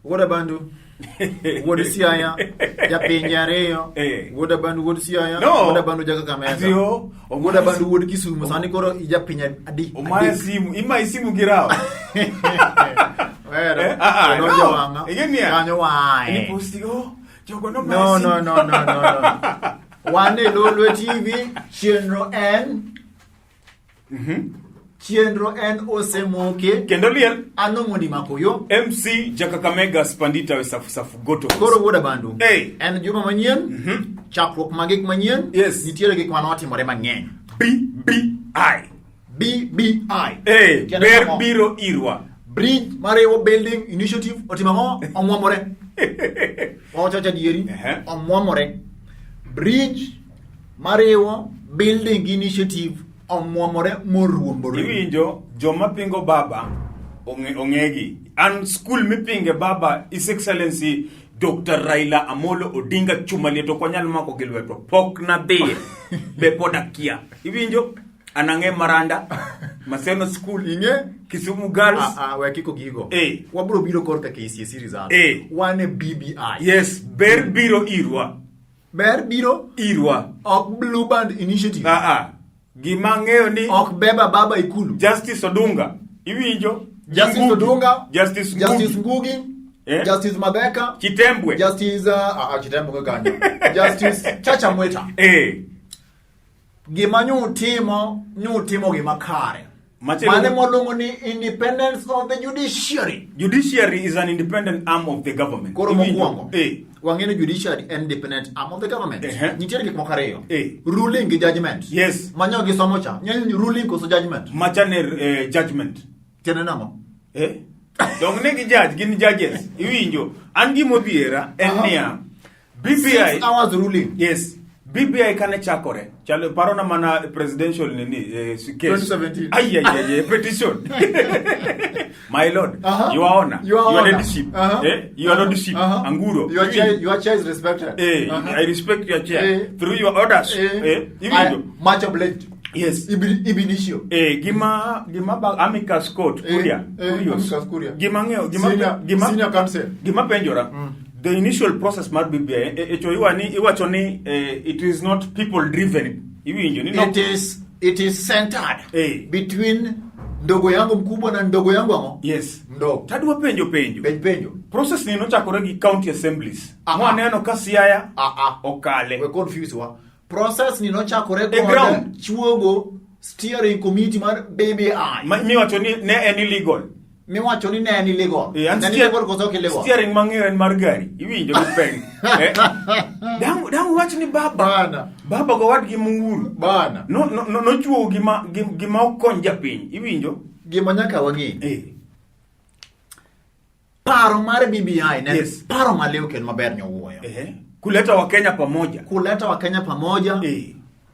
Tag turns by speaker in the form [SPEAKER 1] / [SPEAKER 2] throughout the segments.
[SPEAKER 1] Wuod Abandu, wuod Siaya, japinje ariyo.
[SPEAKER 2] Eh.
[SPEAKER 1] Wuod Abandu wuod Siaya,
[SPEAKER 2] No.
[SPEAKER 1] wuod Abandu ja Kakamega.
[SPEAKER 2] Ati yo,
[SPEAKER 1] Wuod Abandu wuod Kisumu, sani koro ijapinje adi?
[SPEAKER 2] Omaya
[SPEAKER 1] Adek.
[SPEAKER 2] simu, imayi simu gi rawo.
[SPEAKER 1] Wero.
[SPEAKER 2] Eh, ah, ah,
[SPEAKER 1] Odonjo
[SPEAKER 2] no.
[SPEAKER 1] wang'a.
[SPEAKER 2] Ing'e niya?
[SPEAKER 1] Kanyo wae.
[SPEAKER 2] Ni posti oh, jogo no
[SPEAKER 1] No, no, no, no, no, no. Wan e Lolwe TV, chenro en chenro en osemoke.
[SPEAKER 2] Kendo liel
[SPEAKER 1] An Omondi Makoyo.
[SPEAKER 2] MC Jakakamega Spandita we safu safu goto.
[SPEAKER 1] Koro wuod Abandu.
[SPEAKER 2] Hey.
[SPEAKER 1] En juma manyien. Chakruok mag gik manyien.
[SPEAKER 2] Yes.
[SPEAKER 1] Nitiere gik mane otimore mang'eny.
[SPEAKER 2] BBI.
[SPEAKER 1] BBI.
[SPEAKER 2] Eh,
[SPEAKER 1] Tiende
[SPEAKER 2] ber
[SPEAKER 1] ang'o?
[SPEAKER 2] biro irwa.
[SPEAKER 1] Bridge mariwo Building Initiative otimo ang'o? Omwomore. Wawacho awacha adieri.
[SPEAKER 2] Ehe.
[SPEAKER 1] Omwomore. Bridge mariwo Building Initiative omwomore moruombore.
[SPEAKER 2] Iwinjo joma pingo baba ong'e ong'egi. An skul mipinge baba His Excellency Dr. Raila Amolo Odinga chuma liet ok wanyal mako gi lwetwa. Pok nadhiye. Be pod akia. Iwinjo? An ang'e Maranda, Maseno School,
[SPEAKER 1] Ing'e?
[SPEAKER 2] Kisumu Girls.
[SPEAKER 1] Ah, ah, we kiko gigo.
[SPEAKER 2] Eh.
[SPEAKER 1] Wabro biro korka KCSE result.
[SPEAKER 2] Eh.
[SPEAKER 1] Wan e BBI.
[SPEAKER 2] Yes, ber biro irwa.
[SPEAKER 1] Ber biro
[SPEAKER 2] Irwa.
[SPEAKER 1] ok Blue Band Initiative.
[SPEAKER 2] Ah ah. Gima ang'eyo ni
[SPEAKER 1] Ok Beba Baba Ikulu.
[SPEAKER 2] Justice Odunga. Iwinjo?
[SPEAKER 1] Justice
[SPEAKER 2] Ngugi.
[SPEAKER 1] Odunga,
[SPEAKER 2] Justice Ngugi.
[SPEAKER 1] Justice Ngugi,
[SPEAKER 2] Eh?
[SPEAKER 1] Justice Madheka,
[SPEAKER 2] Chitembwe.
[SPEAKER 1] Justice Chitembwe kanyo. Justice Chacha Mwita.
[SPEAKER 2] Eh.
[SPEAKER 1] Gima nyutimo, nyutimo gima kare.
[SPEAKER 2] Machielo-
[SPEAKER 1] Mane mwaluongo ni independence of the judiciary.
[SPEAKER 2] Judiciary is an independent arm of the government.
[SPEAKER 1] Koro
[SPEAKER 2] Iwinjo?
[SPEAKER 1] mokwongo,
[SPEAKER 2] Eh.
[SPEAKER 1] wang'e ni judiciary en independent arm of the government.
[SPEAKER 2] Ehe.
[SPEAKER 1] Nitiere gik moko ariyo.
[SPEAKER 2] Eh.
[SPEAKER 1] Ruling gi judgment.
[SPEAKER 2] Yes.
[SPEAKER 1] Manyo gisomo cha. Ng'eny ruling koso judgment.
[SPEAKER 2] Macha ne judgment.
[SPEAKER 1] Tiende nang'o?
[SPEAKER 2] Eh? Dong ne gi judge, gin judges. Iwinjo? An gimodhiera en
[SPEAKER 1] Aha.
[SPEAKER 2] niya. BBI
[SPEAKER 1] 6 hours ruling.
[SPEAKER 2] Yes. BBI kane chakore, chalo parona mana presidential nini case.
[SPEAKER 1] 2017.
[SPEAKER 2] Ay ay ay, ay petition. My lord, your honor,
[SPEAKER 1] Your honor.
[SPEAKER 2] Ladyship, eh, your lordship, Anguro.
[SPEAKER 1] Your chair is respected.
[SPEAKER 2] Eh, I respect your chair.
[SPEAKER 1] Eh.
[SPEAKER 2] Through your orders.
[SPEAKER 1] Eh.
[SPEAKER 2] Eh, iwinjo?
[SPEAKER 1] Much obliged.
[SPEAKER 2] Yes.
[SPEAKER 1] Ibinitio.
[SPEAKER 2] Eh, gima ba amicus court
[SPEAKER 1] Eh,
[SPEAKER 2] Kuria.
[SPEAKER 1] eh,
[SPEAKER 2] Kurios.
[SPEAKER 1] amicus Kuria.
[SPEAKER 2] Gima ng'eyo, gima gima
[SPEAKER 1] Senior counsel.
[SPEAKER 2] Gima penjora. The initial process mar BBI e to iwacho ni it is not people driven. Iwinjo ni no,
[SPEAKER 1] It is centered
[SPEAKER 2] Eh.
[SPEAKER 1] between ndogo yangu mkubwa na ndogo yangu ang'o?
[SPEAKER 2] Yes.
[SPEAKER 1] Mdogo.
[SPEAKER 2] Tadwa penjo penjo.
[SPEAKER 1] Penj penjo.
[SPEAKER 2] Process ni nochakore gi county assemblies.
[SPEAKER 1] Ah,
[SPEAKER 2] Mwaneno ka Siaya
[SPEAKER 1] Ah, ah.
[SPEAKER 2] okale.
[SPEAKER 1] We confuse wa. Process ni nochakore
[SPEAKER 2] E
[SPEAKER 1] kod
[SPEAKER 2] ground.
[SPEAKER 1] chuogo steering committee mar BBI.
[SPEAKER 2] Miwacho ni ne en illegal.
[SPEAKER 1] Miwacho ni ne en illegal.
[SPEAKER 2] Eh, an
[SPEAKER 1] Ne en illegal koso ok illegal?
[SPEAKER 2] Steering mang'eyo en mar gari. Iwinjo gi peng. Eh? Dang wach ni baba.
[SPEAKER 1] Bana.
[SPEAKER 2] Baba go wadgi Muhuru.
[SPEAKER 1] Bana.
[SPEAKER 2] No, nochuogo gima ok kony japiny. Iwinjo?
[SPEAKER 1] Gima nyaka wang'e.
[SPEAKER 2] Eh.
[SPEAKER 1] Paro mar BBI ne
[SPEAKER 2] Yes.
[SPEAKER 1] paro maliw kendo maber nyowuoyo.
[SPEAKER 2] Eh. Kuleta Wakenya pamoja.
[SPEAKER 1] Kuleta Wakenya pamoja.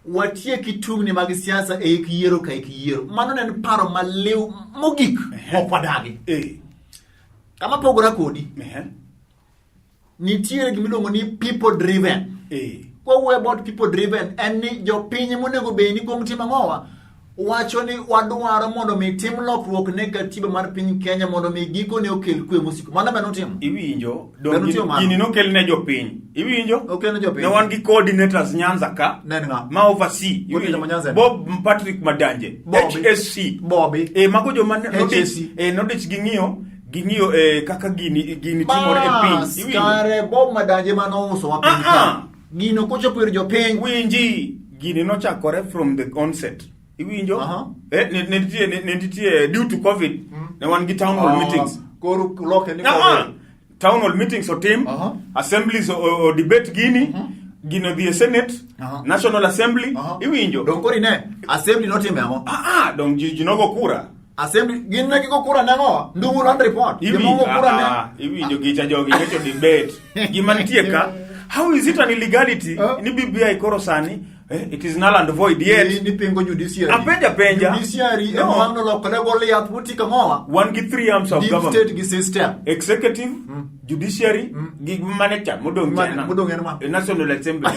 [SPEAKER 1] Watieki tungni mag siasa e ik yiero ka ik yiero. Mano ne en paro maliw mogik ok wadagi. Kama pogora kodi. Nitiere gimiluongo ni people driven. Kwawuoyo about people driven en ni jopiny monego bed ni kuom timo ang'owa wacho ni wadwaro mondo mi tim lokruok ne katiba mar piny Kenya mondo mi gikone okel kwe mosiko. Mano be notimo.
[SPEAKER 2] Iwinjo?
[SPEAKER 1] Be notimo mano?
[SPEAKER 2] Gini nokel ne jopiny. Iwinjo?
[SPEAKER 1] Okel ne jopiny.
[SPEAKER 2] Ne wan gi coordinators Nyanza ka.
[SPEAKER 1] Ne en ng'a?
[SPEAKER 2] Ma oversee.
[SPEAKER 1] Coordinator ma Nyanza en?
[SPEAKER 2] Bob Patrick Madanje.
[SPEAKER 1] Bobby.
[SPEAKER 2] HSC.
[SPEAKER 1] Bobby.
[SPEAKER 2] Eh, mago joma
[SPEAKER 1] HSC.
[SPEAKER 2] nodich ging'iyo kaka gini timore e piny.
[SPEAKER 1] Bas,
[SPEAKER 2] Iwinjo?
[SPEAKER 1] kare Bob Madanje manouso wa piny
[SPEAKER 2] Ah,
[SPEAKER 1] ka.
[SPEAKER 2] ah.
[SPEAKER 1] Gino kochopo ir jopiny.
[SPEAKER 2] Winji, gini nochakore from the onset. Iwinjo?
[SPEAKER 1] Aha.
[SPEAKER 2] Eh, ne nitie due to COVID, ne wan gi town hall meetings.
[SPEAKER 1] Koro loke ni
[SPEAKER 2] Ah, ah.
[SPEAKER 1] COVID.
[SPEAKER 2] Town hall meetings otim, assemblies o debate gini, gino dhi e Senate, National Assembly, iwinjo?
[SPEAKER 1] Dong koro ine, assembly notime ang'o?
[SPEAKER 2] Ah, ah, dong ji nogo kura.
[SPEAKER 1] Assembly gin ne gigo kura nang'o? Ndungu Land Report.
[SPEAKER 2] Iwinjo,
[SPEAKER 1] Gimogo kura ne.
[SPEAKER 2] ah, ah, iwinjo gicha jogi nyocho debate. Gima nitie ka, how is it an illegality ni BBI koro sani, it is null and void yet.
[SPEAKER 1] Ni pingo judiciary.
[SPEAKER 2] Apenja penja.
[SPEAKER 1] Judiciary
[SPEAKER 2] No.
[SPEAKER 1] ema wang' nolokore Goliath motika ng'owa.
[SPEAKER 2] Wan gi three arms of
[SPEAKER 1] Deep
[SPEAKER 2] government.
[SPEAKER 1] state gi system.
[SPEAKER 2] Executive, judiciary, gi mane cha modong' cha
[SPEAKER 1] Mane- modong' en ma?
[SPEAKER 2] National Assembly.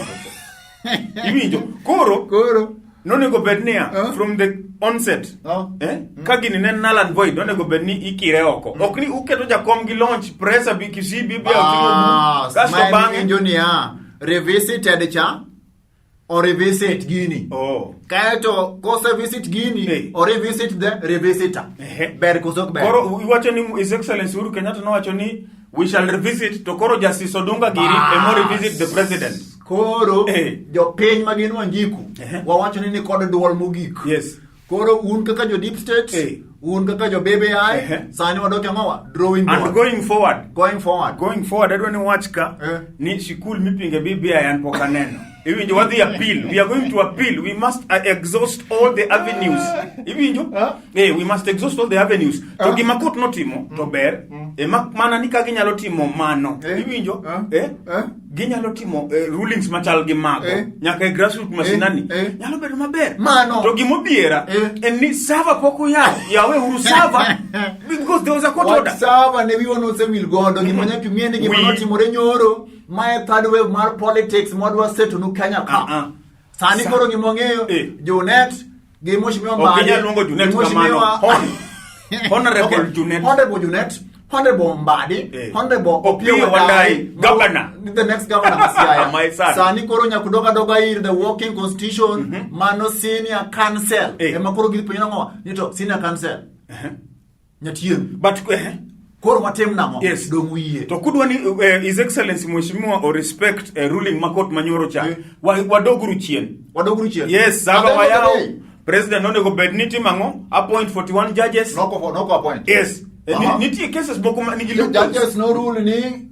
[SPEAKER 2] Iwinjo? Koro
[SPEAKER 1] Koro.
[SPEAKER 2] Nonego bed niya,
[SPEAKER 1] Eh?
[SPEAKER 2] from the onset.
[SPEAKER 1] Oh.
[SPEAKER 2] Eh? Ka gini ne null and void, nonego bed ni ikire oko. Ok ni uketo jakom gi launch, press abi Kisii BBI oting'o
[SPEAKER 1] Bas,
[SPEAKER 2] buk. Kasto
[SPEAKER 1] ma en
[SPEAKER 2] bang'e
[SPEAKER 1] winjo niya, revisited cha, o revisit gini.
[SPEAKER 2] Oh.
[SPEAKER 1] Kaeto kose visit gini,
[SPEAKER 2] Eh.
[SPEAKER 1] o revisit the revisitor.
[SPEAKER 2] Ehe.
[SPEAKER 1] Ber koso ok ber?
[SPEAKER 2] Koro iwacho ni His Excellency Uhuru Kenyatta nowacho ni we shall revisit to koro Justice Odunga giri emo revisit the president.
[SPEAKER 1] Koro
[SPEAKER 2] Eh.
[SPEAKER 1] jopiny ma gin Wanjiku
[SPEAKER 2] Ehe.
[SPEAKER 1] wawacho ni nikod duol mogik.
[SPEAKER 2] Yes.
[SPEAKER 1] Koro un kaka jo deep state,
[SPEAKER 2] Eh.
[SPEAKER 1] un kaka jo BBI,
[SPEAKER 2] Ehe.
[SPEAKER 1] sani wadok e ang'owa? Drawing board.
[SPEAKER 2] And going forward,
[SPEAKER 1] Going forward.
[SPEAKER 2] going forward adwa ni wach ka
[SPEAKER 1] Eh.
[SPEAKER 2] ni sikul mipinge BBI an pok aneno. Iwinjo wadhi appeal. We are going to appeal. We must exhaust all the avenues. Iwinjo?
[SPEAKER 1] Eh?
[SPEAKER 2] Eh, we must exhaust all the avenues. To
[SPEAKER 1] Eh?
[SPEAKER 2] gima court notimo to ber. Eh, mak mana ni ka ginyalo timo mano.
[SPEAKER 1] Eh?
[SPEAKER 2] Iwinjo?
[SPEAKER 1] Eh?
[SPEAKER 2] Eh?
[SPEAKER 1] Eh?
[SPEAKER 2] Ginyalo timo rulings machal gi mago.
[SPEAKER 1] Eh?
[SPEAKER 2] Nyaka e grassroots mashinani.
[SPEAKER 1] Eh?
[SPEAKER 2] Nyalo bedo maber.
[SPEAKER 1] Mano.
[SPEAKER 2] To gimodhiera
[SPEAKER 1] Eh?
[SPEAKER 2] en ni server pok oyaw. Yawe uru server because there was a court
[SPEAKER 1] Wach
[SPEAKER 2] order.
[SPEAKER 1] server ne wiwa nosewil godo gima nyaka ing'e ni gima notimore nyoro ma e third wave mar politics mwadwa setonu Kenya ka.
[SPEAKER 2] Ah, ah.
[SPEAKER 1] Sani koro gima wang'eyo
[SPEAKER 2] Eh.
[SPEAKER 1] Junet gi Mheshimiwa
[SPEAKER 2] Ok
[SPEAKER 1] Mbadi.
[SPEAKER 2] inyal luongo Junet
[SPEAKER 1] gi Mheshimiwa-
[SPEAKER 2] kamano. Honorable
[SPEAKER 1] Okay.
[SPEAKER 2] Junet.
[SPEAKER 1] Honorable Junet. Honorable Mbadi.
[SPEAKER 2] Eh.
[SPEAKER 1] Honorable
[SPEAKER 2] Opiyo
[SPEAKER 1] Opiyo
[SPEAKER 2] Wandayi,
[SPEAKER 1] Wandayi.
[SPEAKER 2] governor.
[SPEAKER 1] The next governor ma Siaya.
[SPEAKER 2] My son.
[SPEAKER 1] Sani koro nyaka udog adoga ir the working constitution mano senior council.
[SPEAKER 2] Eh.
[SPEAKER 1] Ema koro gidhi penjo nang'o? Ni to senior council. Nyatieng.
[SPEAKER 2] But
[SPEAKER 1] Koro watim nang'o?
[SPEAKER 2] Yes.
[SPEAKER 1] Dong uyie.
[SPEAKER 2] To kudwa ni His Excellency Mheshimiwa o respect ruling ma court manyoro cha.
[SPEAKER 1] Eh.
[SPEAKER 2] Wadoguru chien.
[SPEAKER 1] Wadoguru chien.
[SPEAKER 2] Yes,
[SPEAKER 1] At
[SPEAKER 2] saba
[SPEAKER 1] the end of the
[SPEAKER 2] wayaw.
[SPEAKER 1] day,
[SPEAKER 2] President onego bed ni timo ang'o? Appoint 41 judges.
[SPEAKER 1] Noko appoint.
[SPEAKER 2] Yes.
[SPEAKER 1] Aha.
[SPEAKER 2] Nitie cases moko ma nigi loopholes.
[SPEAKER 1] Judges no rule ni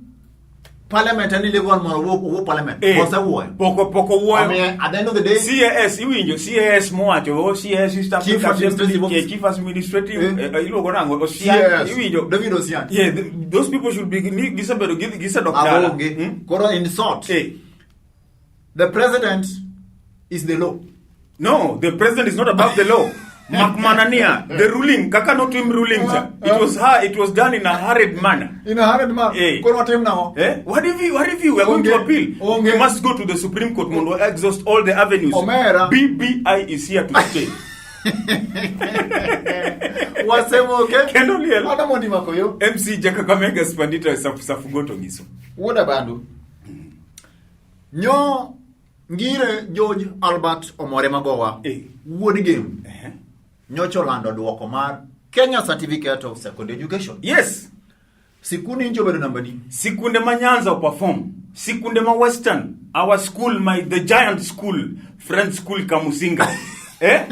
[SPEAKER 1] parliament en illegal mondo owuo parliament.
[SPEAKER 2] Eh,
[SPEAKER 1] Osewuoyo.
[SPEAKER 2] Pok owuoyo.
[SPEAKER 1] Omiyo at the end of the day
[SPEAKER 2] CAS iwinjo CAS mowacho o CAS East
[SPEAKER 1] Chief
[SPEAKER 2] Africa
[SPEAKER 1] Administrative
[SPEAKER 2] Assembly,
[SPEAKER 1] Officer.
[SPEAKER 2] Chief Administrative
[SPEAKER 1] Eh.
[SPEAKER 2] iluongo nang'o Osiany
[SPEAKER 1] CS,
[SPEAKER 2] iwinjo
[SPEAKER 1] David Osiany.
[SPEAKER 2] Yeah, those people should be ni gisebedo gisedok dala.
[SPEAKER 1] Aonge.
[SPEAKER 2] Hmm?
[SPEAKER 1] Koro in short,
[SPEAKER 2] Eh.
[SPEAKER 1] the president is the law.
[SPEAKER 2] No, the president is not above the law. Makmanania, the ruling, kaka notim ruling cha. It was her, it was done in a hurried manner.
[SPEAKER 1] In a hurried manner.
[SPEAKER 2] Eh.
[SPEAKER 1] Koro watim nang'o?
[SPEAKER 2] Eh? What if you, what if you, we are going to
[SPEAKER 1] Onge.
[SPEAKER 2] appeal?
[SPEAKER 1] Onge.
[SPEAKER 2] We must go to the Supreme Court, mondo exhaust all the avenues.
[SPEAKER 1] Omera.
[SPEAKER 2] BBI is here to stay.
[SPEAKER 1] Wasemoke.
[SPEAKER 2] Kendo liel.
[SPEAKER 1] Mano mondi mako yo.
[SPEAKER 2] MC Jakakamega Spandita Safugoto ngiso.
[SPEAKER 1] Wuoda Bandu. Nyo Ngire George Albert Omore Magowa.
[SPEAKER 2] Eh.
[SPEAKER 1] Wuod Gem. Nyocha olando duoko mar Kenya Certificate of Secondary Education.
[SPEAKER 2] Yes.
[SPEAKER 1] Sikundi ncho obedo namba di.
[SPEAKER 2] Sikunde ma Nyanza operform. Sikunde ma Western. Our school, my the giant school, Friends School Kamusinga. Eh?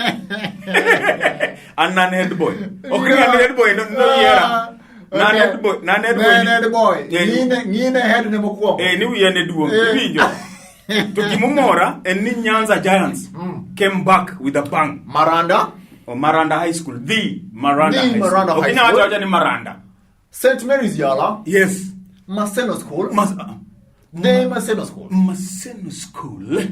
[SPEAKER 2] An nan head boy. Ok ni an head boy no no yiera. Nan head boy, nan head boy.
[SPEAKER 1] Nan head boy.
[SPEAKER 2] Eh,
[SPEAKER 1] Ng'ine head ne mokwongo.
[SPEAKER 2] Eh, ni wiye ne duong'.
[SPEAKER 1] Eh.
[SPEAKER 2] Iwinjo. To gimomora en ni Nyanza Giants came back with a bang.
[SPEAKER 1] Maranda,
[SPEAKER 2] O Maranda High School. The Maranda
[SPEAKER 1] The
[SPEAKER 2] High School.
[SPEAKER 1] Maranda
[SPEAKER 2] Ok
[SPEAKER 1] High
[SPEAKER 2] inyal
[SPEAKER 1] School.
[SPEAKER 2] wacho awacha ni Maranda.
[SPEAKER 1] St. Mary's Yala,
[SPEAKER 2] Yes.
[SPEAKER 1] Maseno School, The Maseno School.
[SPEAKER 2] Maseno School.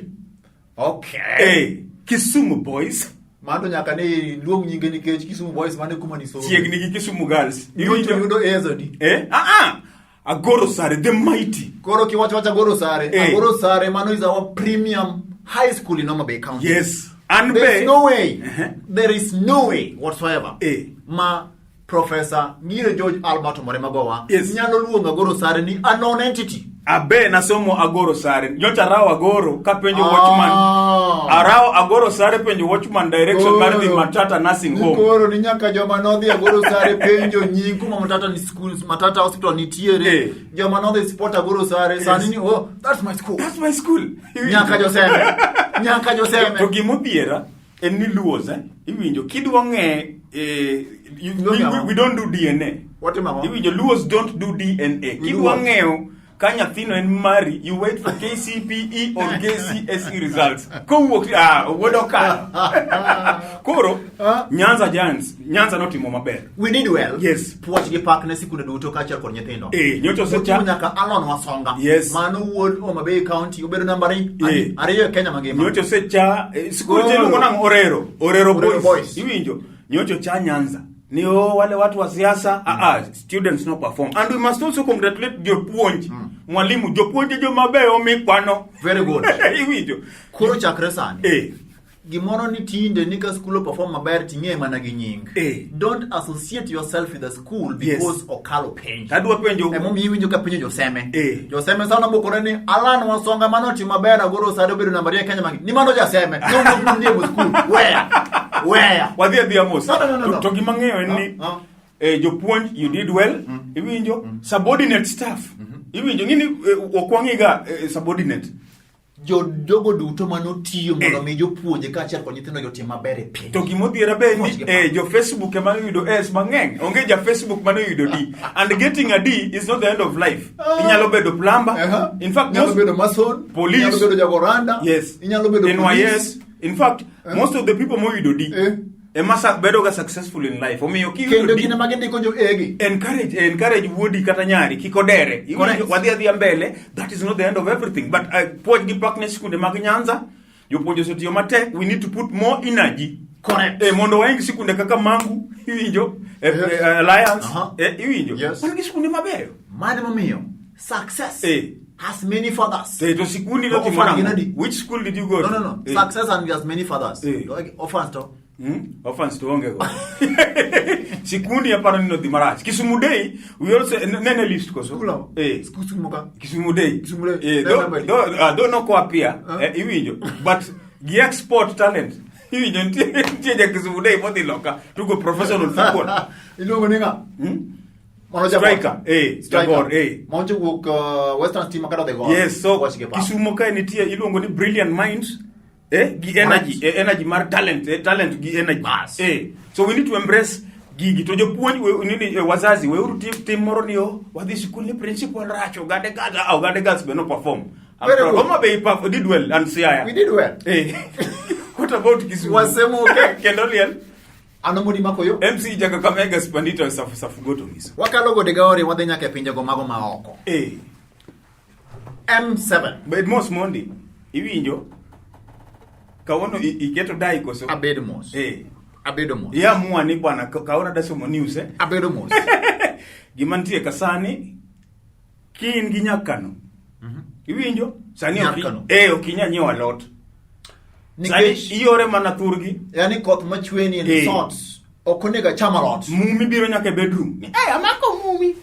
[SPEAKER 1] Okay.
[SPEAKER 2] Eh, Kisumu Boys.
[SPEAKER 1] Mano nyaka ne luong nyinge nikech Kisumu Boys mane kuma ni somo.
[SPEAKER 2] Chiegni gi Kisumu Girls.
[SPEAKER 1] Nyocha yudo Ezodi.
[SPEAKER 2] Eh? Ah ah. Agoro Sare, the mighty.
[SPEAKER 1] Koro kiwacho wacho Agoro Sare,
[SPEAKER 2] Eh.
[SPEAKER 1] Agoro Sare mano is our premium high school in Homa Bay County.
[SPEAKER 2] Yes. An
[SPEAKER 1] There's
[SPEAKER 2] be.
[SPEAKER 1] no way.
[SPEAKER 2] Uh-huh.
[SPEAKER 1] There is no way whatsoever.
[SPEAKER 2] Eh.
[SPEAKER 1] Ma Professor Ngire George Albert Omore Magowa
[SPEAKER 2] Yes.
[SPEAKER 1] nyalo luongo Agoro Sare ni a non entity.
[SPEAKER 2] Abe nasomo Agoro Sare. Nyocha arawo Agoro kapenjo
[SPEAKER 1] Ah.
[SPEAKER 2] watchman. Arawo Agoro Sare penjo watchman direction mar dhi
[SPEAKER 1] Koro.
[SPEAKER 2] Matata Nursing
[SPEAKER 1] Ni
[SPEAKER 2] Home.
[SPEAKER 1] Koro ni nyaka joma nodhi Agoro Sare penjo nying kuma Matata ni school, Matata Hospital nitiere.
[SPEAKER 2] Eh.
[SPEAKER 1] Joma nodhi sport Agoro Sare sani ni oh that's my school.
[SPEAKER 2] That's my school.
[SPEAKER 1] Nyaka joseme. Nyaka joseme.
[SPEAKER 2] To gimodhiera en ni Luos, eh? Iwinjo kidwa ng'e we don't do DNA.
[SPEAKER 1] Watimo ang'o?
[SPEAKER 2] Iwinjo Luos don't do DNA.
[SPEAKER 1] We do
[SPEAKER 2] Kidwa
[SPEAKER 1] what?
[SPEAKER 2] ng'eyo ka nyathino en mari, you wait for KCPE or KCSE results. Kowuok ah wuod okalo. Koro
[SPEAKER 1] Ah.
[SPEAKER 2] Nyanza Giants, Nyanza notimo maber.
[SPEAKER 1] We did well.
[SPEAKER 2] Yes.
[SPEAKER 1] Puoch gi pak ne sikunde duto kaachiel kod nyithindo.
[SPEAKER 2] Eh, nyocha osecha-
[SPEAKER 1] Oting'o nyaka Alon Wasonga.
[SPEAKER 2] Yes.
[SPEAKER 1] Mano wuod Homa Bay County obedo namba
[SPEAKER 2] Eh.
[SPEAKER 1] ariyo e Kenya mangima.
[SPEAKER 2] Nyocha osecha sikul
[SPEAKER 1] Koro.
[SPEAKER 2] cha iluongo nang'o? Orero. Orero
[SPEAKER 1] Orero
[SPEAKER 2] Boys.
[SPEAKER 1] Boys.
[SPEAKER 2] Iwinjo. Nyocha ocha Nyanza. Ni oh, wale watu wa siasa students no perform. And we must also congratulate jopuonj. Mwalimu jopuonj jomabeyo mikwano.
[SPEAKER 1] Very good.
[SPEAKER 2] Iwinjo.
[SPEAKER 1] Koro chakre sani.
[SPEAKER 2] Eh.
[SPEAKER 1] Gimoro ni tinde ni ka school perform maber ting'e mana gi nying.
[SPEAKER 2] Eh.
[SPEAKER 1] Don't associate yourself with the school because okalo penj.
[SPEAKER 2] Tadwa penjo
[SPEAKER 1] Emomiyo iwinjo ka penjo joseme.
[SPEAKER 2] Eh.
[SPEAKER 1] Joseme sana bokore ni Alan Wasonga mano otimo maber agoro sare obedo namba ariyo e Kenya mangi. Ni mano jaseme. No no no no school. Where? Where?
[SPEAKER 2] wadhi adhiya mos.
[SPEAKER 1] No, no, no, no, no.
[SPEAKER 2] To gima ng'eyo en ni
[SPEAKER 1] Ah, ah.
[SPEAKER 2] jopuonj you did well iwinjo subordinate staff iwinjo ng'ini ok wang'iga subordinate
[SPEAKER 1] Jogo duto manotiyo mondo
[SPEAKER 2] Eh.
[SPEAKER 1] mi jopuonje kaachiel kod nyithindo otim maber e piny.
[SPEAKER 2] To gimodhiera be ni
[SPEAKER 1] Puonj gi
[SPEAKER 2] eh, jo Facebook ema noyudo S mang'eny. Onge ja Facebook mane oyudo D. And getting a D is not the end of life. Inyalo bedo plumber. In fact,
[SPEAKER 1] inyalo
[SPEAKER 2] most
[SPEAKER 1] bedo mason,
[SPEAKER 2] police,
[SPEAKER 1] inyalo bedo jagoranda,
[SPEAKER 2] yes.
[SPEAKER 1] inyalo bedo
[SPEAKER 2] NYS.
[SPEAKER 1] police.
[SPEAKER 2] In fact, most of the people moyudo D
[SPEAKER 1] Eh.
[SPEAKER 2] ema bedo ga successful in life. Omiyo kiyudo
[SPEAKER 1] Kendo
[SPEAKER 2] D,
[SPEAKER 1] gin ema gindiko jo A gi.
[SPEAKER 2] encourage wuodi kata nyari kik odere. Iwinjo,
[SPEAKER 1] Correct.
[SPEAKER 2] wadhi adhiya mbele, that is not the end of everything. But puonj gi pak ne skunde mag Nyanza, jopuonj osetiyo matek, we need to put more energy.
[SPEAKER 1] Correct.
[SPEAKER 2] Mondo waing sikunde kaka Mangu, iwinjo,
[SPEAKER 1] Yes.
[SPEAKER 2] Alliance,
[SPEAKER 1] Aha.
[SPEAKER 2] iwinjo.
[SPEAKER 1] Yes.
[SPEAKER 2] Wan gi sikunde mabeyo.
[SPEAKER 1] Mano emomiyo success
[SPEAKER 2] Eh.
[SPEAKER 1] has many fathers.
[SPEAKER 2] To sikundi
[SPEAKER 1] To
[SPEAKER 2] notimo
[SPEAKER 1] orphan
[SPEAKER 2] nang'o?
[SPEAKER 1] gin adi?
[SPEAKER 2] Which school did you go
[SPEAKER 1] No,
[SPEAKER 2] to?
[SPEAKER 1] no, no. Success and has many fathers. Like orphans to.
[SPEAKER 2] Orphans to onge go. Sikundi aparo ni nodhi marach. Kisumu Day, we also nene list koso.
[SPEAKER 1] Skul Kisumu ka.
[SPEAKER 2] Kisumu Day.
[SPEAKER 1] Kisumu Day. Ne namba adi?
[SPEAKER 2] Though noko appear, iwinjo. But gi export talent. Iwinjo nitie ja Kisumu Day modhi loka tugo professional football.
[SPEAKER 1] Iluongo ni ng'a? Mano Jagor.
[SPEAKER 2] Striker,
[SPEAKER 1] Striker.
[SPEAKER 2] Jagor, eh.
[SPEAKER 1] Maocho wuok Western Stima kata odhi Gor.
[SPEAKER 2] Yes, so
[SPEAKER 1] Watch gi pap.
[SPEAKER 2] Kisumu kae nitie iluongo ni Brilliant Minds. Gi energy, energy mar talent, talent gi energy.
[SPEAKER 1] Bas.
[SPEAKER 2] So we need to embrace gigi to jopuonj nini, wazazi weuru tim moro ni oh, wadhi sikul ni principal rach ogande girls, ogande girls be no perform. I'm
[SPEAKER 1] Very
[SPEAKER 2] proud.
[SPEAKER 1] good.
[SPEAKER 2] Homa Bay did well and Siaya.
[SPEAKER 1] We did well.
[SPEAKER 2] What about Kisumu?
[SPEAKER 1] Wasemo okay.
[SPEAKER 2] Kendo liel.
[SPEAKER 1] Ano modi mako yo?
[SPEAKER 2] MC Jaka Kakamega Spandito Safu Safu Goto Miso.
[SPEAKER 1] Wakalo gode gaori wadhi nyaka e pinjego mago ma oko. M7.
[SPEAKER 2] Bed mos mondi. Iwinjo? Kawuono iketo dai koso?
[SPEAKER 1] Abedo mos. Abedo mos.
[SPEAKER 2] Iamua ni bwana kawuono adwa somo news eh?
[SPEAKER 1] Abedo mos.
[SPEAKER 2] Gima nitie ka sani ki in gi nyakano. Iwinjo? Sani
[SPEAKER 1] Nyakano.
[SPEAKER 2] Ok inyal nyiewo alot. Sani
[SPEAKER 1] Nikech
[SPEAKER 2] iore mana thurgi.
[SPEAKER 1] yani koth machwe ni en sort. Ok onego acham alot.
[SPEAKER 2] Mumi biro nyaka e bedroom. Amako mumi.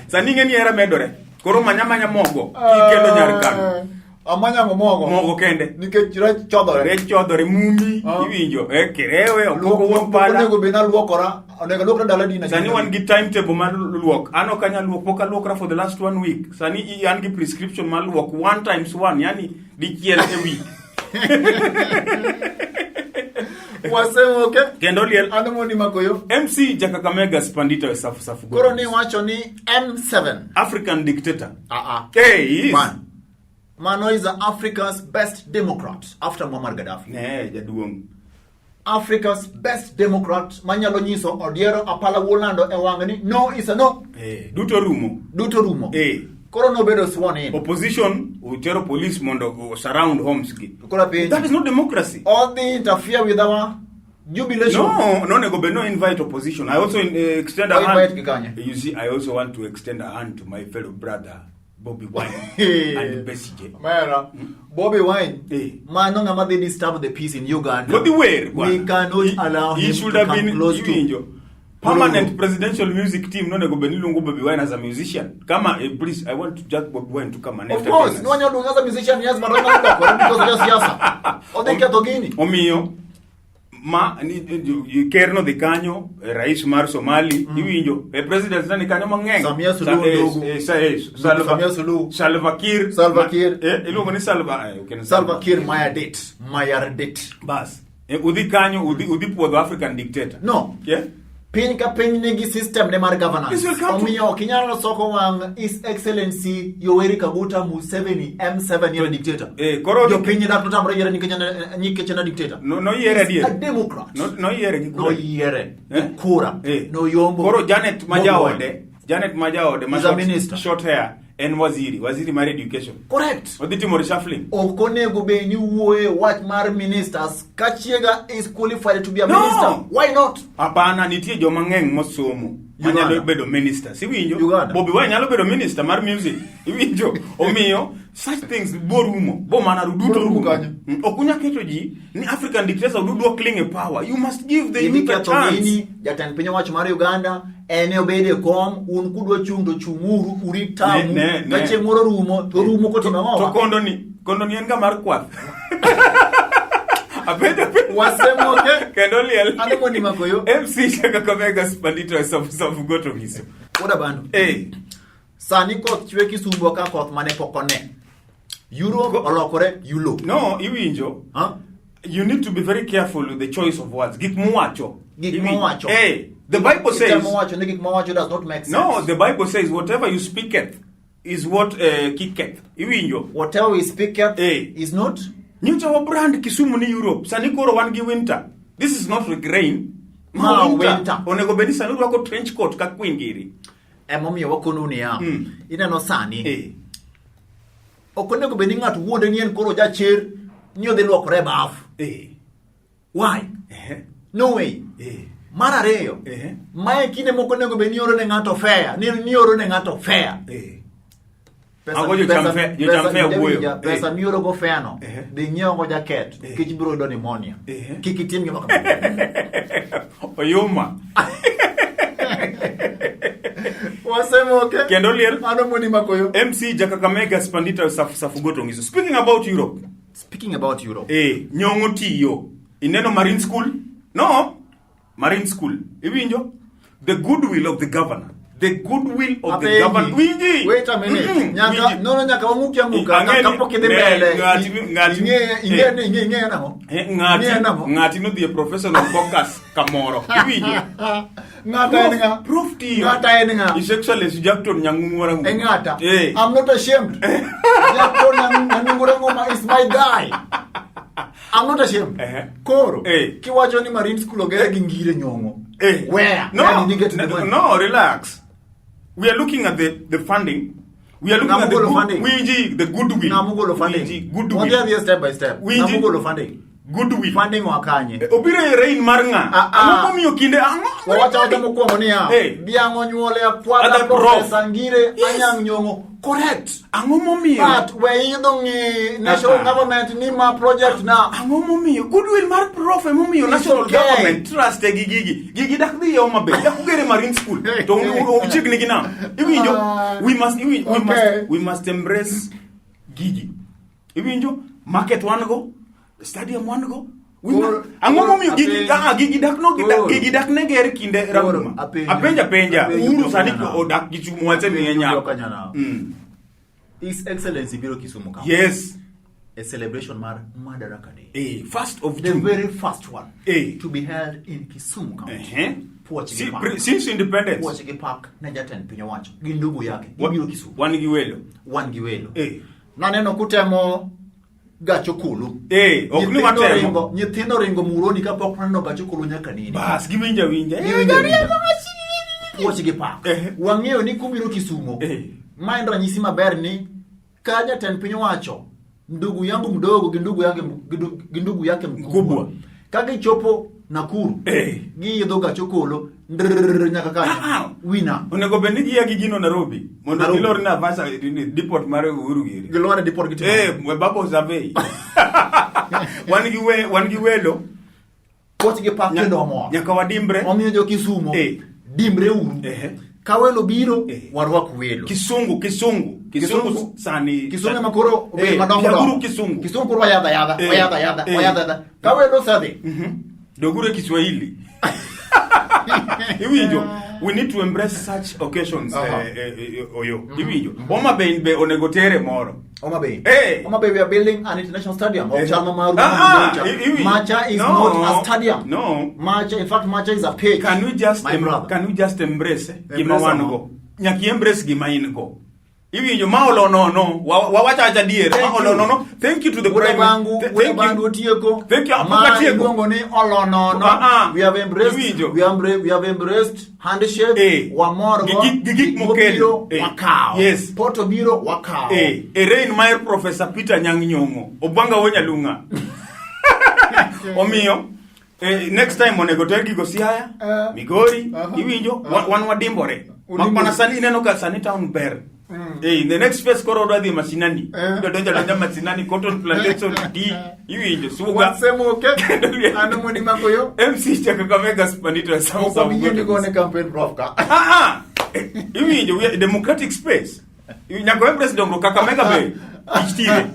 [SPEAKER 2] Sani ing'e ni hera medore. Koro manya manya mogo. Kikendo nyar kano.
[SPEAKER 1] Amanya mogo.
[SPEAKER 2] Mogo kende.
[SPEAKER 1] Nikech rech chodhore.
[SPEAKER 2] Rech chodhore mumi. Iwinjo. Kirewe, okoko wuok pala.
[SPEAKER 1] Onego bed naluokora. Onego aluokra dala dina.
[SPEAKER 2] Sani wan gi timetable mar luok. An ok anyal luok, pok aluokra for the last 1 week. Sani an gi prescription mar luok 1 times 1, yani dichiel e week.
[SPEAKER 1] Wasemo ke.
[SPEAKER 2] Kendo liel.
[SPEAKER 1] An mondi makoyo.
[SPEAKER 2] MC Jakakamega Spandito e Safu Safu Godo.
[SPEAKER 1] Koro ni wacho ni M7.
[SPEAKER 2] African dictator.
[SPEAKER 1] Hey,
[SPEAKER 2] he is.
[SPEAKER 1] Man. Mano is Africa's best Democrat after Muammar Gaddafi.
[SPEAKER 2] Ne, jaduong.
[SPEAKER 1] Africa's best Democrat manyalo nyiso Odiero Apala Wolando e wang'e ni no is a no.
[SPEAKER 2] Duto rumo.
[SPEAKER 1] Duto rumo. Koro nobedo sworn in.
[SPEAKER 2] Opposition utero police mondo surround homes gi.
[SPEAKER 1] Koro penjo.
[SPEAKER 2] That is not democracy.
[SPEAKER 1] All the interfere with our jubilation.
[SPEAKER 2] No, no nego be no invite opposition. I also extend a
[SPEAKER 1] Why
[SPEAKER 2] hand.
[SPEAKER 1] invite Kikanye?
[SPEAKER 2] You see, I also want to extend a hand to my fellow brother Bobi Wine and Besigye.
[SPEAKER 1] Mera, Bobi Wine. Mano ng'ama dhi disturb the peace in Uganda.
[SPEAKER 2] Nodhi wer, bwana.
[SPEAKER 1] We cannot allow
[SPEAKER 2] He
[SPEAKER 1] him
[SPEAKER 2] should
[SPEAKER 1] to
[SPEAKER 2] have
[SPEAKER 1] come
[SPEAKER 2] been
[SPEAKER 1] close to
[SPEAKER 2] iwinjo. Permanent presidential music team nonego bed ni luongo Bobi Wine as a musician. Kama, please, I want Jack Bobi Wine to come and
[SPEAKER 1] Of
[SPEAKER 2] entertain
[SPEAKER 1] course,
[SPEAKER 2] us.
[SPEAKER 1] no one luonga as a musician, yes, but onyalo lokore because of siasa. Odhi ketho gini.
[SPEAKER 2] Omiyo, ma, ni, ni, ker nodhi kanyo, rais mar Somali, iwinjo, president nani kanyo mang'eny.
[SPEAKER 1] Samia Suluhu ndugu. Samia Suluhu.
[SPEAKER 2] Salva Kiir.
[SPEAKER 1] Salva Kiir.
[SPEAKER 2] Iluongo ni Salva, ok en
[SPEAKER 1] Salva Kiir Mayardit. Mayardit.
[SPEAKER 2] Bas. Udhi kanyo, udhi puodho African dictator.
[SPEAKER 1] No.
[SPEAKER 2] Yeah?
[SPEAKER 1] Piny ka piny nigi system ne mar governance.
[SPEAKER 2] This will come to
[SPEAKER 1] Omiyo ok inyal soko wang' His Excellency Yoweri Kaguta Museveni M7 yiero dictator.
[SPEAKER 2] Koro
[SPEAKER 1] jopiny dak notamre yiere nikech en a dictator.
[SPEAKER 2] No, no yiere
[SPEAKER 1] He's
[SPEAKER 2] adier.
[SPEAKER 1] a Democrat.
[SPEAKER 2] No, no yiere gi kura.
[SPEAKER 1] No yiere gi kura. No yombo.
[SPEAKER 2] Koro Janet ma
[SPEAKER 1] Bobi
[SPEAKER 2] jaode,
[SPEAKER 1] Wine.
[SPEAKER 2] Janet ma jaode ma
[SPEAKER 1] He's a minister.
[SPEAKER 2] short hair en waziri mar education.
[SPEAKER 1] Correct.
[SPEAKER 2] Odhi timo reshuffling.
[SPEAKER 1] Ok onego bed ni wuoye wach mar ministers ka chiega is qualified to be a
[SPEAKER 2] No.
[SPEAKER 1] minister. Why not?
[SPEAKER 2] Hapana, nitie joma ng'eny mosomo. Manyalo bedo minister. Siwinjo?
[SPEAKER 1] Uganda.
[SPEAKER 2] Bobi Wine nyalo bedo minister mar music. Iwinjo? Omiyo such things bo rumo. Bo mana duto
[SPEAKER 1] Bo rumo
[SPEAKER 2] rumo.
[SPEAKER 1] kanyo.
[SPEAKER 2] Ok unya keto ji ni African dictator dudwa cling e power. You must give the
[SPEAKER 1] Idhi
[SPEAKER 2] youth a
[SPEAKER 1] ketho
[SPEAKER 2] chance.
[SPEAKER 1] gini, jatend piny owacho mar Uganda en e obed e kom, un kudwa chung' to chung'uru urit tamu.
[SPEAKER 2] Ne, ne,
[SPEAKER 1] Ka
[SPEAKER 2] ne.
[SPEAKER 1] chieng' moro rumo to rumo kotimo
[SPEAKER 2] To
[SPEAKER 1] ang'owa.
[SPEAKER 2] kondo ni, kondo ni en ga mar kwath. Apenjo apenjo.
[SPEAKER 1] Wasemoke.
[SPEAKER 2] Kendo liel.
[SPEAKER 1] Ano mondi makoyo?
[SPEAKER 2] MC Shaka Kamega Spandito e Safu Safu Goto Ngiso.
[SPEAKER 1] Oda bando.
[SPEAKER 2] Eh.
[SPEAKER 1] Sani koth chwe Kisumo ka koth mane pok one. Euro olokore yulo.
[SPEAKER 2] No, iwinjo.
[SPEAKER 1] Huh?
[SPEAKER 2] You need to be very careful with the choice of words. Gik muwacho.
[SPEAKER 1] Gik
[SPEAKER 2] Iwinjo.
[SPEAKER 1] muwacho.
[SPEAKER 2] Eh, the Bible says.
[SPEAKER 1] Itemo wacho ni gik mawacho does not make sense.
[SPEAKER 2] No, the Bible says whatever you speaketh is what kicketh. Iwinjo.
[SPEAKER 1] Whatever we speaketh
[SPEAKER 2] Eh.
[SPEAKER 1] is not
[SPEAKER 2] Nyocha wa brand Kisumu ni Europe. Sani koro wan gi winter. This is not rain.
[SPEAKER 1] Ma winter.
[SPEAKER 2] Onego bed ni sani urwako trench coat ka queen giri.
[SPEAKER 1] Emomiyo wakonu niya. Ineno sani.
[SPEAKER 2] Eh.
[SPEAKER 1] Ok onego bed ni ng'ato wuonde ni en koro jachir ni odhi luokore e baf.
[SPEAKER 2] Eh.
[SPEAKER 1] Why?
[SPEAKER 2] Eh.
[SPEAKER 1] No way.
[SPEAKER 2] Eh.
[SPEAKER 1] Mar ariyo,
[SPEAKER 2] Eh.
[SPEAKER 1] mae kinde moko onego bed ni ioro ne ng'ato fare, ni ioro ne ng'ato fare.
[SPEAKER 2] Eh.
[SPEAKER 1] Pesa,
[SPEAKER 2] Ago jocham
[SPEAKER 1] pesa,
[SPEAKER 2] fare- jocham
[SPEAKER 1] pesa,
[SPEAKER 2] fare wuoyo.
[SPEAKER 1] winja, pesa
[SPEAKER 2] Eh.
[SPEAKER 1] mioro go fare no,
[SPEAKER 2] Eh.
[SPEAKER 1] dhi nyiew go jaket,
[SPEAKER 2] Eh.
[SPEAKER 1] kech biro yudo pneumonia.
[SPEAKER 2] Eh.
[SPEAKER 1] Kik itim gima kamano.
[SPEAKER 2] Oyuma.
[SPEAKER 1] Wasemoke.
[SPEAKER 2] Kendo liel.
[SPEAKER 1] Mano moni makoyo.
[SPEAKER 2] MC Jakakamega Spandita Safu Safu Goto Ngiso. Speaking about Europe.
[SPEAKER 1] Speaking about Europe.
[SPEAKER 2] Eh, nyong'o tiyo. Ineno Marine School? No. Marine School. Iwinjo? The goodwill of the governor. The goodwill of the
[SPEAKER 1] Apenji.
[SPEAKER 2] governor. Winji.
[SPEAKER 1] Wait a minute. Nyaka
[SPEAKER 2] Winji.
[SPEAKER 1] no no nyaka wamuki amuka
[SPEAKER 2] Ang'e ni-
[SPEAKER 1] kapok idhi
[SPEAKER 2] ne,
[SPEAKER 1] mbele.
[SPEAKER 2] ng'ati-
[SPEAKER 1] Ing'e ing'e
[SPEAKER 2] eh.
[SPEAKER 1] ni ing'e ing'e nang'o?
[SPEAKER 2] Eh, ng'ati
[SPEAKER 1] Ing'e nang'o?
[SPEAKER 2] ng'ati nodhi e professional focus kamoro. Iwinjo?
[SPEAKER 1] Ng'ata en ng'a?
[SPEAKER 2] Proof tiyo.
[SPEAKER 1] Ng'ata en ng'a?
[SPEAKER 2] His Excellency Jackton Nyang'ung'u Rang'u.
[SPEAKER 1] E ng'ata.
[SPEAKER 2] Eh.
[SPEAKER 1] I'm not ashamed. Jackton Nyang'ung'u Rang'uma is my guy. I'm not ashamed.
[SPEAKER 2] Eh.
[SPEAKER 1] Koro,
[SPEAKER 2] Eh.
[SPEAKER 1] kiwacho ni Marine School ogere gi ngire nyong'o.
[SPEAKER 2] Eh.
[SPEAKER 1] Where?
[SPEAKER 2] No,
[SPEAKER 1] Where did you get the
[SPEAKER 2] no,
[SPEAKER 1] money?
[SPEAKER 2] no, relax. We are looking at the funding. We are looking at the
[SPEAKER 1] Namugolo
[SPEAKER 2] good,
[SPEAKER 1] funding.
[SPEAKER 2] Winji, the goodwill.
[SPEAKER 1] Namugolo funding.
[SPEAKER 2] Winji, goodwill.
[SPEAKER 1] Wadhi adhiya step by step.
[SPEAKER 2] Winji.
[SPEAKER 1] Namugolo funding.
[SPEAKER 2] Goodwill.
[SPEAKER 1] Funding wakanye.
[SPEAKER 2] Eh, Obiro e reign mar ng'a?
[SPEAKER 1] Ah, ah.
[SPEAKER 2] Ang'o momiyo kinde ang'o?
[SPEAKER 1] Wawacho awacha mokwongo niya,
[SPEAKER 2] Eh.
[SPEAKER 1] dhiang' onyuole akwada
[SPEAKER 2] Other prof.
[SPEAKER 1] Professor Ngire
[SPEAKER 2] Yes.
[SPEAKER 1] Anyang' Nyong'o. Correct.
[SPEAKER 2] Ang'o momiyo?
[SPEAKER 1] But we idho ng'i national
[SPEAKER 2] Ah, ah.
[SPEAKER 1] government ni ma project na.
[SPEAKER 2] Ang'o momiyo? Goodwill mar prof emomiyo
[SPEAKER 1] It's
[SPEAKER 2] national
[SPEAKER 1] okay.
[SPEAKER 2] government trust e gi gigi. Gigi dak dhi e Homa Bay. Dak ugere Marine School. To uchiegni gi nam. Iwinjo?
[SPEAKER 1] Ah.
[SPEAKER 2] We must iwinjo, we
[SPEAKER 1] Okay.
[SPEAKER 2] must we must embrace gigi. Iwinjo? Market wan go, stadium wan go. We
[SPEAKER 1] Koro-
[SPEAKER 2] must- Ang'o momiyo gigi
[SPEAKER 1] apenjo.
[SPEAKER 2] ah, gigi dak no
[SPEAKER 1] Koro.
[SPEAKER 2] gigi dak ne ger kinde
[SPEAKER 1] Koro,
[SPEAKER 2] Ranguma.
[SPEAKER 1] apenjo.
[SPEAKER 2] Apenja penja.
[SPEAKER 1] Apenjo
[SPEAKER 2] Uhuru sani
[SPEAKER 1] Jokanyana.
[SPEAKER 2] odak gi chumo wache miye
[SPEAKER 1] Apenjo
[SPEAKER 2] nyako.
[SPEAKER 1] Jokanyana. His Excellency biro Kisumu ka.
[SPEAKER 2] Yes.
[SPEAKER 1] A celebration mar Madaraka Day.
[SPEAKER 2] 1st of
[SPEAKER 1] The
[SPEAKER 2] June.
[SPEAKER 1] very first one
[SPEAKER 2] Eh.
[SPEAKER 1] to be held in Kisumu County. Puoch gi
[SPEAKER 2] Si,
[SPEAKER 1] pak.
[SPEAKER 2] since independence.
[SPEAKER 1] Puoch gi pak ne jatend piny owacho gi ndugu yake gibiro Kisumu.
[SPEAKER 2] Wan gi welo.
[SPEAKER 1] Wan gi welo.
[SPEAKER 2] Eh.
[SPEAKER 1] Naneno kutemo gach okolo.
[SPEAKER 2] Ok ni
[SPEAKER 1] Nyithindo
[SPEAKER 2] watemo.
[SPEAKER 1] nyithindo ringo Muhoroni kapok naneno gach okolo nyaka nene.
[SPEAKER 2] Bas, giwinjo awinja.
[SPEAKER 1] Giwinjo awinja. Puoch gi pak.
[SPEAKER 2] Eh.
[SPEAKER 1] Wang'eyo ni kubiro Kisumo.
[SPEAKER 2] Eh.
[SPEAKER 1] Ma en ranyisi maber ni ka jatend piny owacho ndugu yangu mdogo gi ndugu yake gi ndugu yake mkubwa
[SPEAKER 2] Mkubwa.
[SPEAKER 1] ka gichopo Nakuru
[SPEAKER 2] Eh.
[SPEAKER 1] giidho gach okolo ndrrr nyaka kanyo
[SPEAKER 2] Ah, ah.
[SPEAKER 1] wina
[SPEAKER 2] Onego bed ni gia gi gino Nairobi mondo
[SPEAKER 1] Nairobi.
[SPEAKER 2] gilor Naivasha depot mar Uhuru giri.
[SPEAKER 1] Gilor e depot gitimo.
[SPEAKER 2] We babo survey. Wan gi we wan gi welo.
[SPEAKER 1] Puoch gi pak kendo wamor.
[SPEAKER 2] Nyaka wadimbre.
[SPEAKER 1] Omiyo jo Kisumo
[SPEAKER 2] Eh.
[SPEAKER 1] dimbre uru.
[SPEAKER 2] Eh.
[SPEAKER 1] Ka welo biro
[SPEAKER 2] Eh.
[SPEAKER 1] warwak welo.
[SPEAKER 2] Kisungu, kisungu. Kisungu sani.
[SPEAKER 1] Kisungu ema koro obet madongo
[SPEAKER 2] Piaguru
[SPEAKER 1] dongo.
[SPEAKER 2] kisungu.
[SPEAKER 1] Kisungu koro wayadha yadha,
[SPEAKER 2] Eh.
[SPEAKER 1] wayadha yadha,
[SPEAKER 2] Eh.
[SPEAKER 1] wayadha yadha. Ka welo osedhi.
[SPEAKER 2] Doguru e Kiswahili. Iwinjo, we need to embrace such occasions. Oyo. Iwinjo. Homa Bay be onego tere moro.
[SPEAKER 1] Homa Bay.
[SPEAKER 2] Eh.
[SPEAKER 1] Homa Bay, we are building an international stadium. Ok
[SPEAKER 2] Eh.
[SPEAKER 1] chal ma maru
[SPEAKER 2] Ah,
[SPEAKER 1] ma
[SPEAKER 2] iwinjo.
[SPEAKER 1] Macha is
[SPEAKER 2] No.
[SPEAKER 1] not a stadium.
[SPEAKER 2] No.
[SPEAKER 1] Macha, in fact, Macha is a pitch.
[SPEAKER 2] Can we just
[SPEAKER 1] My brother.
[SPEAKER 2] can we just embrace gima
[SPEAKER 1] Embrace
[SPEAKER 2] wan
[SPEAKER 1] ang'o?
[SPEAKER 2] go? Nyaka embrace gima in go. Iwinjo ma olo nono. Wawacho acha adier.
[SPEAKER 1] Thank
[SPEAKER 2] Ma olo
[SPEAKER 1] you.
[SPEAKER 2] nono. Thank you to the
[SPEAKER 1] Wuod
[SPEAKER 2] prime
[SPEAKER 1] Bangu, Wuod
[SPEAKER 2] thank
[SPEAKER 1] Bangu
[SPEAKER 2] you.
[SPEAKER 1] otieko.
[SPEAKER 2] Thank you.
[SPEAKER 1] Ma
[SPEAKER 2] Apok atieko.
[SPEAKER 1] iluongo ni olo nono.
[SPEAKER 2] Ah, ah.
[SPEAKER 1] We have embraced,
[SPEAKER 2] Iwinjo.
[SPEAKER 1] we have embraced handshake.
[SPEAKER 2] Eh.
[SPEAKER 1] Wamor go.
[SPEAKER 2] Gi gik mokelo.
[SPEAKER 1] mobiro,
[SPEAKER 2] Eh.
[SPEAKER 1] wakawo.
[SPEAKER 2] Yes.
[SPEAKER 1] Poto biro, wakawo.
[SPEAKER 2] E reign mar Professor Peter Nyang' Nyong'o. Obwanga wo Nyalung'a. Omiyo Next time onego ter gigo Siaya, Migori, iwinjo, wan wadimbore.
[SPEAKER 1] Udimbore.
[SPEAKER 2] Mana sani ineno ka sani town ber. In the next phase koro odwa dhi mashinani. Idwa donjo adonja mashinani, cotton plantation, tea, iwinjo, suga.
[SPEAKER 1] Wasemoke.
[SPEAKER 2] Kendo liel.
[SPEAKER 1] An mondi makoyo.
[SPEAKER 2] MC cha Kakamega Spanito Sam
[SPEAKER 1] Ok
[SPEAKER 2] Sam.
[SPEAKER 1] wabi yie ni gone campaign prof ka.
[SPEAKER 2] Ah ah. Iwinjo, we are democratic space. Nyaka embrace dongruok Kakamega be. Tich tire.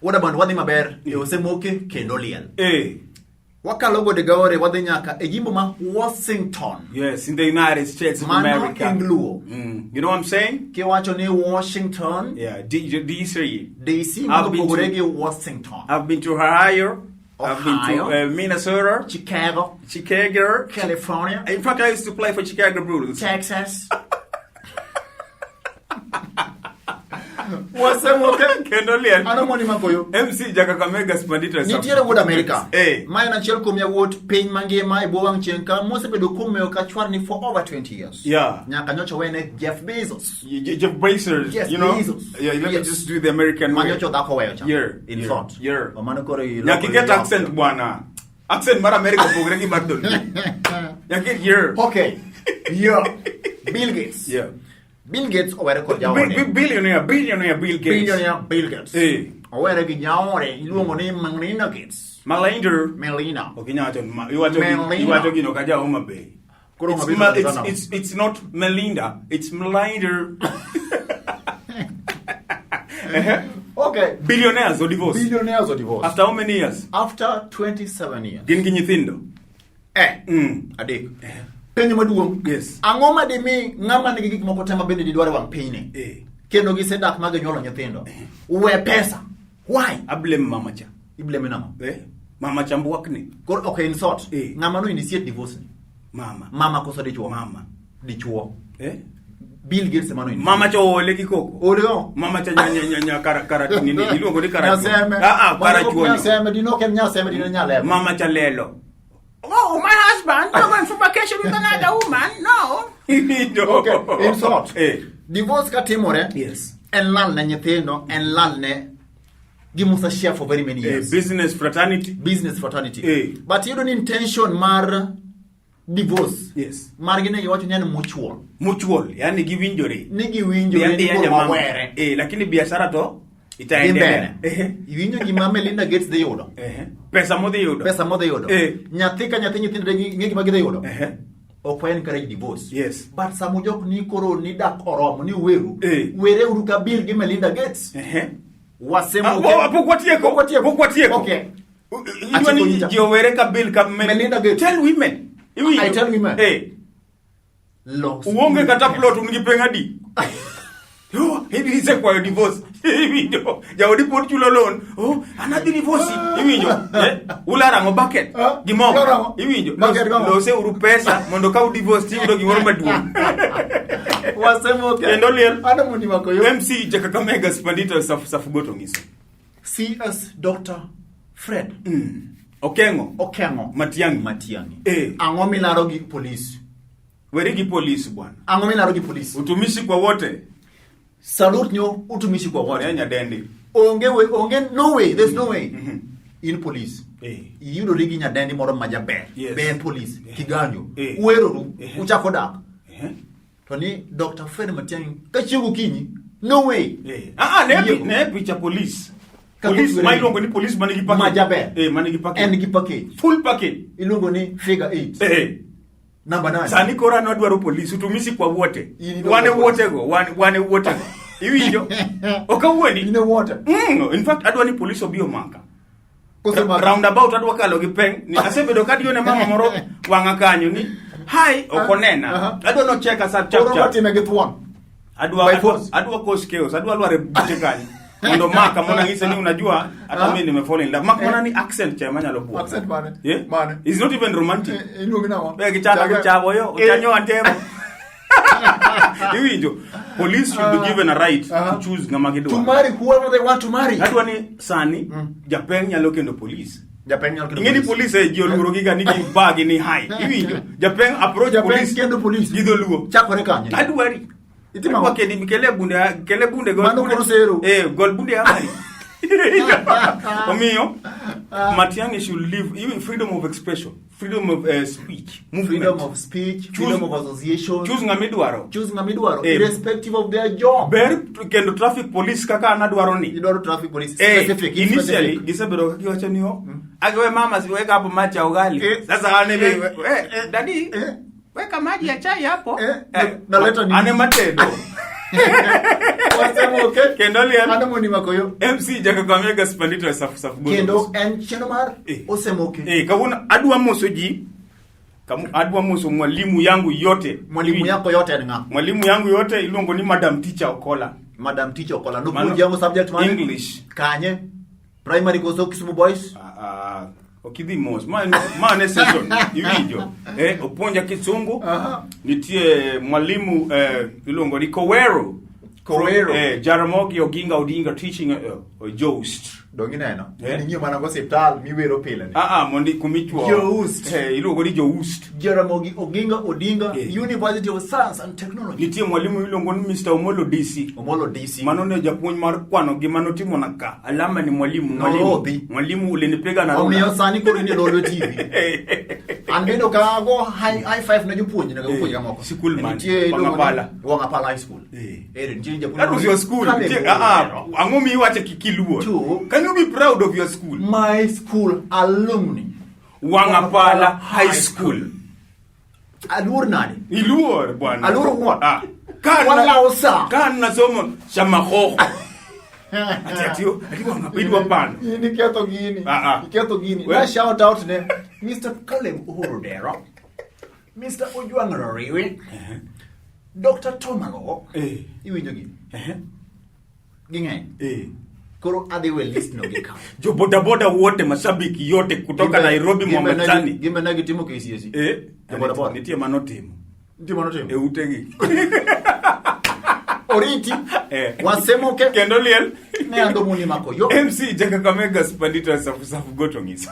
[SPEAKER 1] Wuoda band wadhi maber e osemoke kendo liel. Wakalo gode gaore wadhi nyaka e jimbo ma Washington.
[SPEAKER 2] Yes, in the United States of
[SPEAKER 1] Mano
[SPEAKER 2] America.
[SPEAKER 1] Ingluo.
[SPEAKER 2] You know what I'm saying?
[SPEAKER 1] Kiwacho ni Washington,
[SPEAKER 2] Yeah, DC.
[SPEAKER 1] DC
[SPEAKER 2] I've
[SPEAKER 1] mondo
[SPEAKER 2] been
[SPEAKER 1] opogore
[SPEAKER 2] to-
[SPEAKER 1] gi Washington.
[SPEAKER 2] I've been to Ohio. I've been to
[SPEAKER 1] Ohio.
[SPEAKER 2] Minnesota,
[SPEAKER 1] Chicago,
[SPEAKER 2] Chicago.
[SPEAKER 1] California,
[SPEAKER 2] In fact, I used to play for Chicago Bulls.
[SPEAKER 1] Texas. Wasemoke.
[SPEAKER 2] Kendo liel.
[SPEAKER 1] Ano moni makoyo.
[SPEAKER 2] MC Jakakamega Spandito.
[SPEAKER 1] Nitiere wuod Amerika. Ma en achiel kuom yawuot piny mangima e bwo wang' chieng' ka mosebedo komewo ka chwarni for over 20 years.
[SPEAKER 2] Yeah.
[SPEAKER 1] Nyaka nyocha wene Jeff Bezos.
[SPEAKER 2] Jeff Bezos,
[SPEAKER 1] Yes,
[SPEAKER 2] you know?
[SPEAKER 1] Bezos.
[SPEAKER 2] Yeah, let me
[SPEAKER 1] Yes.
[SPEAKER 2] just do the American
[SPEAKER 1] Ma
[SPEAKER 2] way.
[SPEAKER 1] nyocha dhako oweyo cha.
[SPEAKER 2] Yeah,
[SPEAKER 1] In
[SPEAKER 2] yeah,
[SPEAKER 1] short.
[SPEAKER 2] yeah.
[SPEAKER 1] Mano koro iloko
[SPEAKER 2] Nyaka iket
[SPEAKER 1] iloko.
[SPEAKER 2] accent bwana. Accent mar America opogore gi mar Dholuo. Nyaka yeah.
[SPEAKER 1] Okay. Yeah. Bill Gates.
[SPEAKER 2] Yeah.
[SPEAKER 1] Bill Gates owere kod jaode.
[SPEAKER 2] Billionaire Bill Gates.
[SPEAKER 1] Billionaire Bill Gates. Owere gi jaode iluongo ni Melinda Gates.
[SPEAKER 2] Melinda.
[SPEAKER 1] Melina.
[SPEAKER 2] Ok inyal wacho ma- iwacho gi-
[SPEAKER 1] Melinda.
[SPEAKER 2] iwacho gino ka ja Homa Bay.
[SPEAKER 1] Koro
[SPEAKER 2] It's,
[SPEAKER 1] Homa Bay to Tanzania.
[SPEAKER 2] it's not Melinda, it's Melinda.
[SPEAKER 1] Okay.
[SPEAKER 2] Billionaires or divorce.
[SPEAKER 1] Billionaires or divorce.
[SPEAKER 2] After how many years?
[SPEAKER 1] After 27 years.
[SPEAKER 2] Gin gi nyithindo.
[SPEAKER 1] Adek. Penjo maduong'.
[SPEAKER 2] Yes.
[SPEAKER 1] Ang'o ma dimi ng'ama nigi gik moko te ma bende didwar e wang' pinyni? Kendo gisedak ma ginyuolo nyithindo. We pesa. Why?
[SPEAKER 2] Ablame mama cha.
[SPEAKER 1] Iblame nang'o?
[SPEAKER 2] Mama cha mbwakni.
[SPEAKER 1] Koro okay, in short, ng'ama no initiate divorce ni?
[SPEAKER 2] Mama.
[SPEAKER 1] Mama koso dichuo?
[SPEAKER 2] Mama.
[SPEAKER 1] Dichuo. Bill Gates ema no initiate.
[SPEAKER 2] Mama cha oole gi koko.
[SPEAKER 1] Oole go.
[SPEAKER 2] Mama cha nya nya nya nya kara kara nini iluongo ni kara.
[SPEAKER 1] Nyaseme.
[SPEAKER 2] Ah ah kara chuonyo.
[SPEAKER 1] Nyaseme dino ok en nyaseme dino nyalemo.
[SPEAKER 2] Mama cha lelo.
[SPEAKER 3] Oh, my husband, you're going for vacation with another woman? No.
[SPEAKER 1] Okay, in short. Divorce ka timore.
[SPEAKER 2] Yes.
[SPEAKER 1] En lal ne nyithindo, en lal ne gimusa share for very many years.
[SPEAKER 2] Business fraternity.
[SPEAKER 1] Business fraternity. But iyudo ni intention mar divorce.
[SPEAKER 2] Yes.
[SPEAKER 1] Margi ne giwacho ni en mutual.
[SPEAKER 2] Mutual, yani giwinjore.
[SPEAKER 1] Ni giwinjore ni koro wawere.
[SPEAKER 2] Lakini biashara to
[SPEAKER 1] Dhi
[SPEAKER 2] itaendelea.
[SPEAKER 1] mbele. Iwinjo gima Melinda Gates dhi yudo.
[SPEAKER 2] Pesa modhi yudo.
[SPEAKER 1] Pesa modhi yudo. Nyathi ka nyathi nyithindo ng'e gima gidhi yudo. Ok wa encourage divorce.
[SPEAKER 2] Yes.
[SPEAKER 1] But sama ujok ni koro ni dak oromo ni uweru. Wereuru ka Bill gi Melinda Gates. Wasemo.
[SPEAKER 2] Pok watieko.
[SPEAKER 1] Pok watieko.
[SPEAKER 2] Pok watieko.
[SPEAKER 1] Okay.
[SPEAKER 2] Idwa ni ji owere ka Bill ka
[SPEAKER 1] Melinda Gates.
[SPEAKER 2] Tell women. Iwinjo?
[SPEAKER 1] I tell women. Los.
[SPEAKER 2] Uonge kata plot un gi peng adi? Yo, isekwayo divorce. Iwinjo. Jaodi pod chulo loan. Oh, an adhi divorce. Iwinjo. Ularo ang'o bucket? Gi mogo.
[SPEAKER 1] Ularo ang'o?
[SPEAKER 2] Iwinjo.
[SPEAKER 1] Bucket gi mogo.
[SPEAKER 2] Lose uru pesa mondo ka u divorce tiyudo gimoro maduong'.
[SPEAKER 1] Wasemo ke.
[SPEAKER 2] Kendo liel.
[SPEAKER 1] Ano mondi makoyo.
[SPEAKER 2] MC Jakakamega Spandito Safugoto ng'iso.
[SPEAKER 1] CS Dr. Fred.
[SPEAKER 2] Okengo.
[SPEAKER 1] Okengo.
[SPEAKER 2] Matiang'i.
[SPEAKER 1] Matiang'i. Ang'o milaro gi polisi?
[SPEAKER 2] Weri gi polisi bwana.
[SPEAKER 1] Ang'o milaro gi polisi?
[SPEAKER 2] Utumishi kwa wote.
[SPEAKER 1] Salute nyo utumishi kwa wote.
[SPEAKER 2] Ne nyadendi.
[SPEAKER 1] Onge we, onge no way, there's no way. In police. Iyudori gi nyadendi moro ma jaber.
[SPEAKER 2] Yes.
[SPEAKER 1] Be en police. Kiganjo. Uweroru. Uchako dak. To ni Dr. Fred Matiang'i ka chieng' okinyi. No way.
[SPEAKER 2] Ah, ah, ne picha police.
[SPEAKER 1] Ka
[SPEAKER 2] Police
[SPEAKER 1] kotwere
[SPEAKER 2] ma
[SPEAKER 1] ni.
[SPEAKER 2] iluongo ni police manigi package.
[SPEAKER 1] Ma jaber.
[SPEAKER 2] Manigi package.
[SPEAKER 1] En gi package.
[SPEAKER 2] Full package.
[SPEAKER 1] Iluongo ni figure 8. Namba 9.
[SPEAKER 2] Sani koro an wadwaro polisi, utumishi kwa wote.
[SPEAKER 1] In idwaro
[SPEAKER 2] Wane
[SPEAKER 1] polisi.
[SPEAKER 2] wote go, wane wote go. Iwinjo? Ok awuondi.
[SPEAKER 1] In e wote.
[SPEAKER 2] In fact adwa ni polisi obi omaka.
[SPEAKER 1] Koso maka.
[SPEAKER 2] Roundabout adwa kalo gi peng. Ni asebedo ka adiyo ne mama moro wang'a kanyo ni hi ok onena. Adwa nocheka sa chap
[SPEAKER 1] Koro
[SPEAKER 2] chap.
[SPEAKER 1] watime gi thuon.
[SPEAKER 2] Adwa
[SPEAKER 1] By
[SPEAKER 2] adwa,
[SPEAKER 1] force.
[SPEAKER 2] adwa cause chaos, adwa lwar e bute kanyo. Mondo maka mondo ang'ise ni unajua hata mimi nime fall in love. Mak mana ni accent cha ema nyalo buogo.
[SPEAKER 1] Accent mane?
[SPEAKER 2] Yeah?
[SPEAKER 1] Mane?
[SPEAKER 2] It's not even romantic.
[SPEAKER 1] Iluongi nang'o?
[SPEAKER 2] Be gichako
[SPEAKER 1] Chake.
[SPEAKER 2] gichako yo, ochanyo antemo. Iwinjo, police should be given a right to choose ng'ama gidwaro.
[SPEAKER 1] To marry whoever they want to marry.
[SPEAKER 2] Adwa ni sani japeng nyalo kendo police.
[SPEAKER 1] Japeng nyalo kendo
[SPEAKER 2] Ing'e ni police ji oluoro gi ga ni gi bag ni high. Iwinjo, japeng approach
[SPEAKER 1] Japeng
[SPEAKER 2] police.
[SPEAKER 1] kendo police.
[SPEAKER 2] Gi dholuo.
[SPEAKER 1] Chakore kanye?
[SPEAKER 2] Adwari.
[SPEAKER 1] Itimo
[SPEAKER 2] Adwa
[SPEAKER 1] ang'o?
[SPEAKER 2] kedi kele bunde kele bunde gol
[SPEAKER 1] Mano
[SPEAKER 2] bunde.
[SPEAKER 1] koro sero.
[SPEAKER 2] Gol bunde amari. Omiyo, Matiang'i should live even freedom of expression. Freedom of speech movement.
[SPEAKER 1] Freedom of speech, freedom of association.
[SPEAKER 2] Choose ng'ama idwaro.
[SPEAKER 1] Choose ng'ama idwaro
[SPEAKER 2] Eh.
[SPEAKER 1] irrespective of their job.
[SPEAKER 2] Ber kendo traffic police kaka an adwaro ni.
[SPEAKER 1] Idwaro traffic police
[SPEAKER 2] Eh,
[SPEAKER 1] specific.
[SPEAKER 2] initially
[SPEAKER 1] specific.
[SPEAKER 2] gisebedo ka giwacho ni o agiwe mama siweka hapo maji ya ugali.
[SPEAKER 1] Eh.
[SPEAKER 2] Sasa an ebe
[SPEAKER 1] Eh.
[SPEAKER 2] eh, daddy
[SPEAKER 1] Eh.
[SPEAKER 2] weka maji ya chai hapo.
[SPEAKER 1] Eh, naleta nini?
[SPEAKER 2] An ema tedo.
[SPEAKER 1] Wasemo okay.
[SPEAKER 2] Kendo liel.
[SPEAKER 1] Mano mondi makoyo.
[SPEAKER 2] MC Jakakamega Spandito e Safu Safu Godo.
[SPEAKER 1] Kendo en chenro mar
[SPEAKER 2] Eh.
[SPEAKER 1] Osemoke.
[SPEAKER 2] Eh, kawuono adwa moso ji. Adwa moso mwalimu yangu yote.
[SPEAKER 1] Mwalimu yako yote en ng'a?
[SPEAKER 2] Mwalimu yangu yote iluongo ni Madam Teacher Okola.
[SPEAKER 1] Madam Teacher Okola.
[SPEAKER 2] Mano-
[SPEAKER 1] Nopuonji yango subject mane?
[SPEAKER 2] English.
[SPEAKER 1] Kanye? Primary koso Kisumu Boys?
[SPEAKER 2] Ah, ah, ok idhi mos. Ma ne session iwinjo. Eh, opuonja Kisungu.
[SPEAKER 1] Aha.
[SPEAKER 2] Nitie mwalimu iluongo ni Kowero.
[SPEAKER 1] Kowero.
[SPEAKER 2] Jaramogi Oginga Odinga teaching Joust.
[SPEAKER 1] Donge ineno?
[SPEAKER 2] Eh.
[SPEAKER 1] Ing'iyo mana go osiptal miwero pile ni.
[SPEAKER 2] Ah ah, mondi kumichuo.
[SPEAKER 1] Joust.
[SPEAKER 2] Iluongo ni Joust.
[SPEAKER 1] Jaramogi Oginga Odinga
[SPEAKER 2] Eh.
[SPEAKER 1] University of Science and Technology.
[SPEAKER 2] Nitie mwalimu iluongo ni Mr. Omolo DC.
[SPEAKER 1] Omolo DC.
[SPEAKER 2] Mano ne japuonj mar kwano gi manotimo na ka. Alama ni mwalimu, mwalimu.
[SPEAKER 1] Nairobi.
[SPEAKER 2] Mwalimu ulinipiga na
[SPEAKER 1] Omiyo
[SPEAKER 2] rula.
[SPEAKER 1] sani koro in e Lolwe TV. An bende ok ago high five ne jopuonj ne jopuonj
[SPEAKER 2] Eh,
[SPEAKER 1] mamoko.
[SPEAKER 2] sikul mane?
[SPEAKER 1] Nitie iluongo ni
[SPEAKER 2] Wang'apala.
[SPEAKER 1] Wang'apala High School.
[SPEAKER 2] Eh.
[SPEAKER 1] Eh, nitie japuonj.
[SPEAKER 2] That was your school.
[SPEAKER 1] Caleb
[SPEAKER 2] Nitie- ah,
[SPEAKER 1] Owero.
[SPEAKER 2] ah, ang'o miwache kikiluo?
[SPEAKER 1] Two.
[SPEAKER 2] Can you be proud of your school?
[SPEAKER 1] My school alumni.
[SPEAKER 2] Wang'apala High School.
[SPEAKER 1] Aluor nade?
[SPEAKER 2] Iluor bwana.
[SPEAKER 1] Aluor wuon.
[SPEAKER 2] Ah. Ka
[SPEAKER 1] Walawo sa.
[SPEAKER 2] Ka nasomo Shamahoho. Ati ati ati Wang'apala idwa pando.
[SPEAKER 1] In iketho gini.
[SPEAKER 2] Ah, ah.
[SPEAKER 1] Iketho gini.
[SPEAKER 2] Well-
[SPEAKER 1] Na shout out ne Mr. Caleb Uhuru Dero. Mr. Ojwang Roriwi. Dr. Tomalo.
[SPEAKER 2] Eh.
[SPEAKER 1] Iwinjo gini?
[SPEAKER 2] Eh.
[SPEAKER 1] Ging'eny.
[SPEAKER 2] Eh.
[SPEAKER 1] Koro adhi we list no gi ka.
[SPEAKER 2] Jo bodaboda wote mashabiki yote kutoka Nairobi Mombasani.
[SPEAKER 1] Gimbe ne gitimo KCSE.
[SPEAKER 2] Eh.
[SPEAKER 1] Jo bodaboda.
[SPEAKER 2] Nitie manotimo.
[SPEAKER 1] Nitie manotimo.
[SPEAKER 2] E utegi.
[SPEAKER 1] Oriti.
[SPEAKER 2] Eh.
[SPEAKER 1] Wasemoke.
[SPEAKER 2] Kendo liel.
[SPEAKER 1] Ne ando muni makoyo.
[SPEAKER 2] MC Jakakamega Spandito Safu Safu Goto ng'iso.